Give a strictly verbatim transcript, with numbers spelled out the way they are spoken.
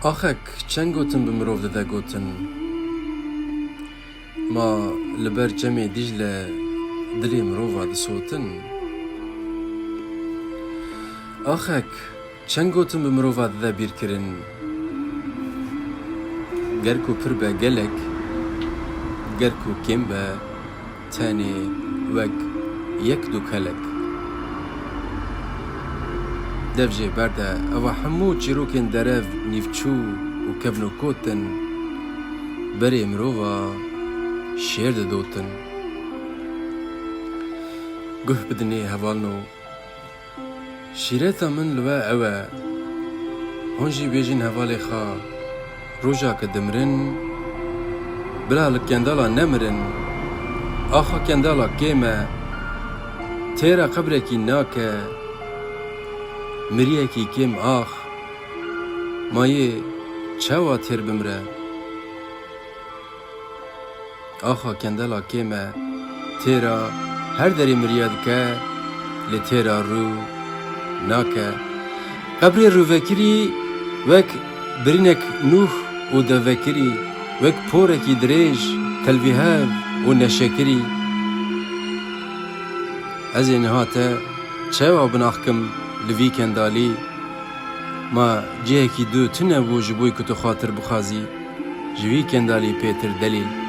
Axek çend gotin bi mirov dide gotin. Ma li ber çemê Dîcle dilê mirova disotin. Axek çend gotin bi mirova dide bîrkirin. Ger ku pir be gelek, ger ku kêm be tenê wek yek du kelek. Dev jê berde eva hemû çîrokên derev, nîvçû û kevnokot in. Berê mirova şêr didotin. Guh bidinê hevalno. Şîreta min li we ew e. Hûn jî bêjin hevalê xwe, roja ku dimirin, bila li kendala nemirin. Axa kendala kêm e, têra qebrekî nake. Miriyekî kêm ax, ma yê çawa têr bimire? Axa kendela kêm e, têra her derê miriya dike, lê têra rû nake. Qebrê rûvekirî wek birînek nûh û devvekirî, wek porekî dirêj, telvîhev û neşekirî. Ez ê niha te çawa binaxkim li vî kendalî? Ma cihekî du tune bû ji bo ku tu xatir bixwazî, ji vî kendalî pêtir delîl.